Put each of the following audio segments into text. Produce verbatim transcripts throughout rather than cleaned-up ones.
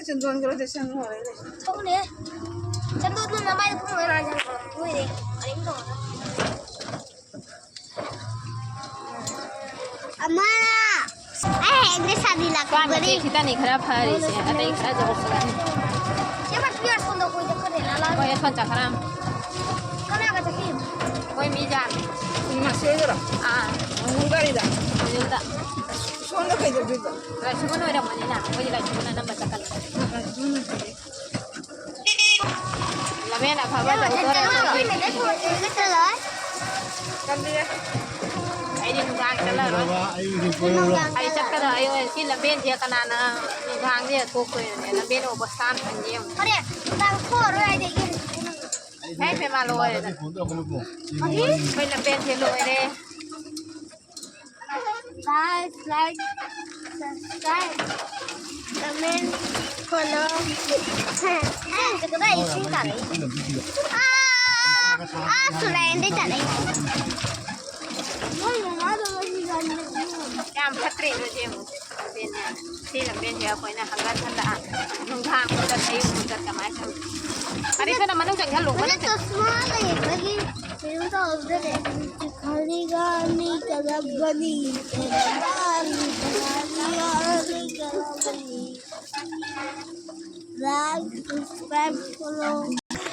ꯆꯟꯗꯣꯟ ꯈꯔ ꯇꯩꯁꯟꯈ꯭ꯔꯦ꯫ ꯊꯣꯛꯅꯦ꯫ ꯆꯟꯗꯣꯟꯗꯨ ꯅꯃꯥꯏꯗ ꯐꯨꯝꯃꯒ ꯂꯥꯛꯑꯣ꯫ ꯂꯣꯏꯔꯦ꯫ ꯀꯔꯤꯝ ꯇꯧꯔꯔꯣꯏ꯫ ꯑꯃꯅ ꯑꯩ ꯍꯌꯦꯡꯗꯤ ꯁꯥꯗꯤ ꯂꯥꯛꯄꯅꯤ꯫ ꯈꯤꯇꯅꯤ ꯈꯔ ꯐꯔꯤꯁꯦ, ꯑꯇꯩ ꯈꯔ ꯖꯧꯔꯛꯄꯅꯤ꯫ ꯁꯤ ꯃꯁꯤ ꯌꯥ ꯁꯣꯝꯗ ꯀꯣꯏ ꯆꯠꯈ꯭ꯔꯦ, ꯂꯥ, ꯂꯥ꯫ ꯍꯣꯏ, ꯑꯁꯣꯟ ꯆꯠꯈ꯭ꯔꯦ꯫ ꯀꯅꯥꯒ ꯆꯠꯈꯤ? ꯃꯣꯏ ꯃꯤ ꯌꯥꯝꯃꯤ꯫ ꯃꯥ ꯁꯣꯏꯗꯔꯣ? ꯑꯥ꯫ ꯃꯣꯏ ꯒꯥꯔꯤꯗ? ꯃꯣꯏ ꯌꯨꯝꯗ꯫ ꯁꯣꯝꯗ ꯀꯩꯗꯧꯗꯣꯏꯕ? ꯂꯥꯏꯁ꯭ꯔꯝ ꯑꯣꯏꯔꯝꯒꯅꯤꯅ, ꯃꯣꯏꯗꯤ ꯂꯥꯏꯁ꯭ꯔꯝꯅ ꯑꯅꯝꯕ ꯆꯠꯀꯜꯂꯤ꯫ ꯂꯝꯕꯦꯟ ꯑꯐꯕ ꯇꯧꯗꯣꯔꯦ꯫ ꯆꯠꯂꯣꯏ꯫ ꯆꯠꯂꯣꯏ꯫ ꯑꯩꯗꯤ ꯅꯨꯡꯗꯥꯡ ꯆꯠꯂꯔꯣꯏ꯫ ꯑꯩ ꯆꯠꯀꯗꯕ, ꯑꯩ ꯁꯤ ꯂꯝꯕꯦꯟꯁꯦ ꯀꯅꯥꯅ ꯅꯨꯡꯗꯥꯡꯁꯦ ꯊꯣꯛꯇꯣꯏꯅꯣꯅꯦ? ꯂꯝꯕꯦꯟ ꯑꯣꯕꯁꯇꯥ ꯑꯝꯇꯪ ꯌꯦꯡꯉꯨ꯫ ꯐꯔꯦ, ꯅꯨꯡꯗꯥꯡ ꯊꯣꯛꯑꯔꯣꯏ ꯍꯥꯏꯗꯤ ꯑꯩ ꯍꯦ, ꯄꯦꯃꯥ ꯂꯣꯏꯔꯦꯗ꯫ ꯑꯩꯈꯣꯏ ꯂꯝꯕꯦꯟꯁꯦ ꯂꯣꯏꯔꯦ꯫ Guys, like, subscribe, comment, follow. ꯑꯥ, ꯑꯥ, ꯁꯨꯂꯥꯏꯟꯗꯩ ꯇꯥꯔꯛꯏ꯫ ꯌꯥꯝ ꯐꯠꯇ꯭ꯔꯦ ꯑꯗꯨꯗꯤ ꯑꯃꯨꯛ꯫ ꯁꯤ ꯂꯝꯕꯦꯟꯁꯦ ꯑꯩꯈꯣꯏꯅ ꯍꯪꯒꯠ ꯍꯟꯗ ꯅꯨꯡꯗꯥꯡ ꯆꯠ, ꯑꯌꯨꯛ ꯆꯠ ꯀꯃꯥꯏꯅ ꯇꯧꯅꯤ? ꯑꯗꯩ ꯈꯔ ꯃꯅꯨꯡ ꯆꯪꯁꯜꯂꯨ, ꯃꯅꯨꯡ ꯆꯪ-, ꯆꯁꯃꯥ ꯂꯩꯕꯒꯤ ꯀꯩꯅꯣ ꯇꯧꯍꯧꯗ꯭ꯔꯦ꯫ ꯈꯔꯤꯒꯥꯅꯤ ꯀꯔꯝꯕꯅꯤ? ꯈꯔꯤꯒꯥꯅꯤ ꯀꯔꯝꯕꯅꯤ? Like, subscribe, follow.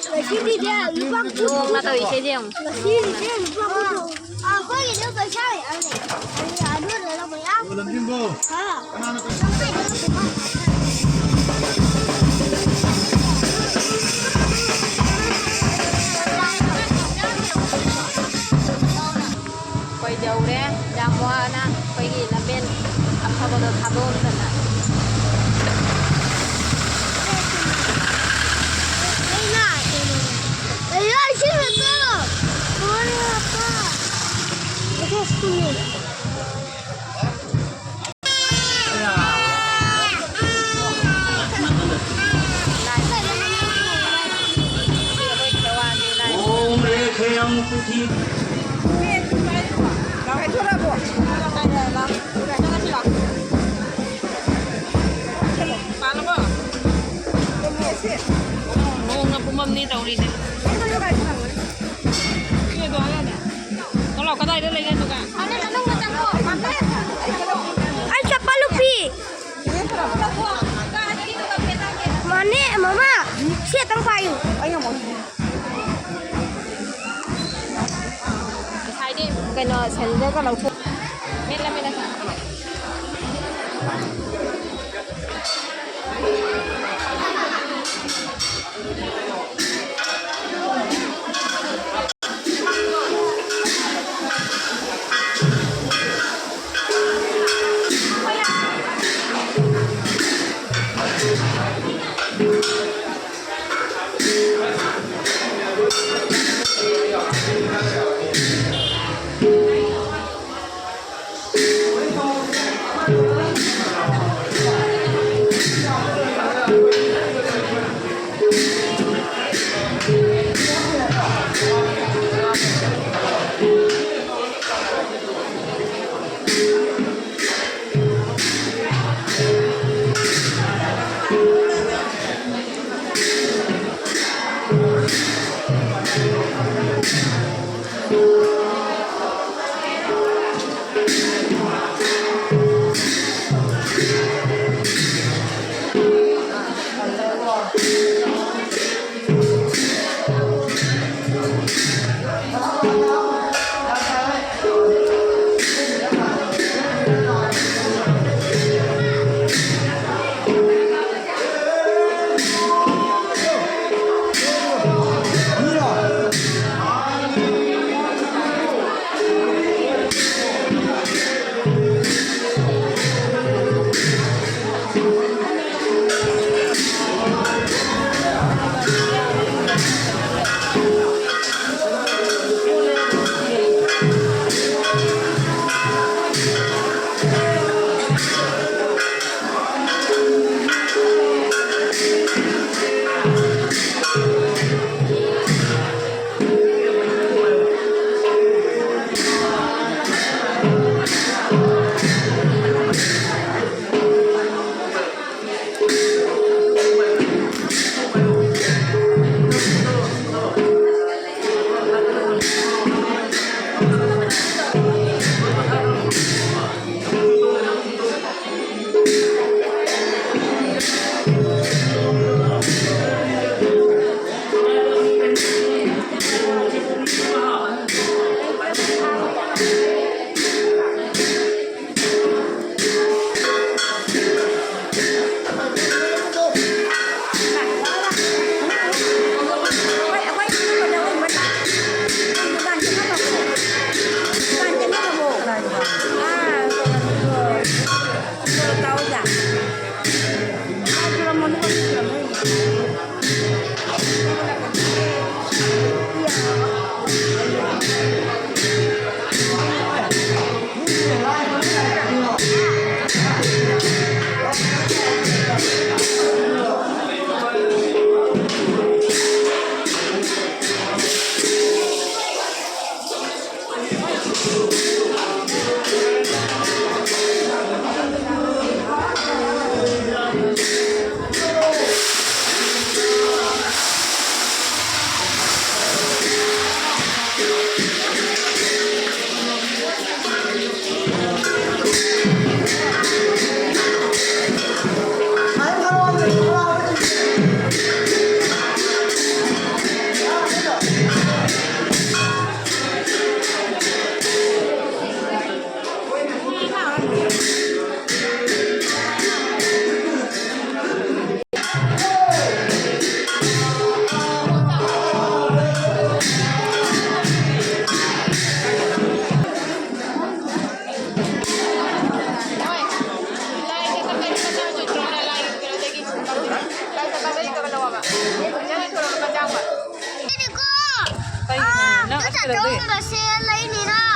ꯉꯁꯤꯒꯤꯗꯤ ꯂꯨꯄꯥ ꯀꯨꯟ꯫ ꯅꯣꯡꯅ ꯇꯧꯔꯤꯁꯦ ꯌꯦꯡꯉꯨ꯫ ꯉꯁꯤꯒꯤꯗꯤ ꯂꯨꯄꯥ ꯀꯨꯟ꯫ ꯑꯩꯈꯣꯏꯒꯤꯁꯨ ꯄꯩꯁꯥ ꯃꯌꯥꯝ ꯂꯩ꯫ ꯑꯗꯨ, ꯑꯗꯨ ꯂꯣꯏꯅ ꯃꯌꯥꯝ꯫ ꯍꯥ? ꯑꯩꯈꯣꯏ ꯌꯧꯔꯦ꯫ ꯌꯥꯝ ꯋꯥꯅ ꯑꯩꯈꯣꯏꯒꯤ ꯂꯝꯕꯦꯟ ꯑꯐꯕꯗꯣ ꯊꯥꯗꯣꯛꯑꯝꯗꯅ꯫ ꯅꯤ ꯇꯧꯔꯤꯁꯦ꯫ ꯁꯤ ꯑꯗꯨ ꯍꯥꯏꯔꯅꯦ꯫ ꯊꯣꯛꯂꯛꯑꯣ, ꯀꯗꯥꯏꯗ ꯂꯩꯒꯦ ꯗꯨꯀꯥꯟ? ꯑꯩ ꯆꯄꯜ ꯂꯨꯞꯄꯤ꯫ ꯃꯥꯅꯦ, ꯃꯃꯥ, ꯁꯤ ꯑꯇꯪ ꯄꯥꯏꯌꯨ꯫ ꯉꯁꯥꯏꯗꯤ ꯀꯩꯅꯣ ꯁꯦꯟꯗꯜꯒ ꯂꯧꯊꯣꯛ-, ꯃꯦꯠꯂ ꯃꯦꯠꯂ ꯆꯥꯕꯗꯣ꯫ ꯆꯥꯛ ꯊꯣꯡꯕꯁꯦ ꯂꯩꯅꯤꯔꯣ?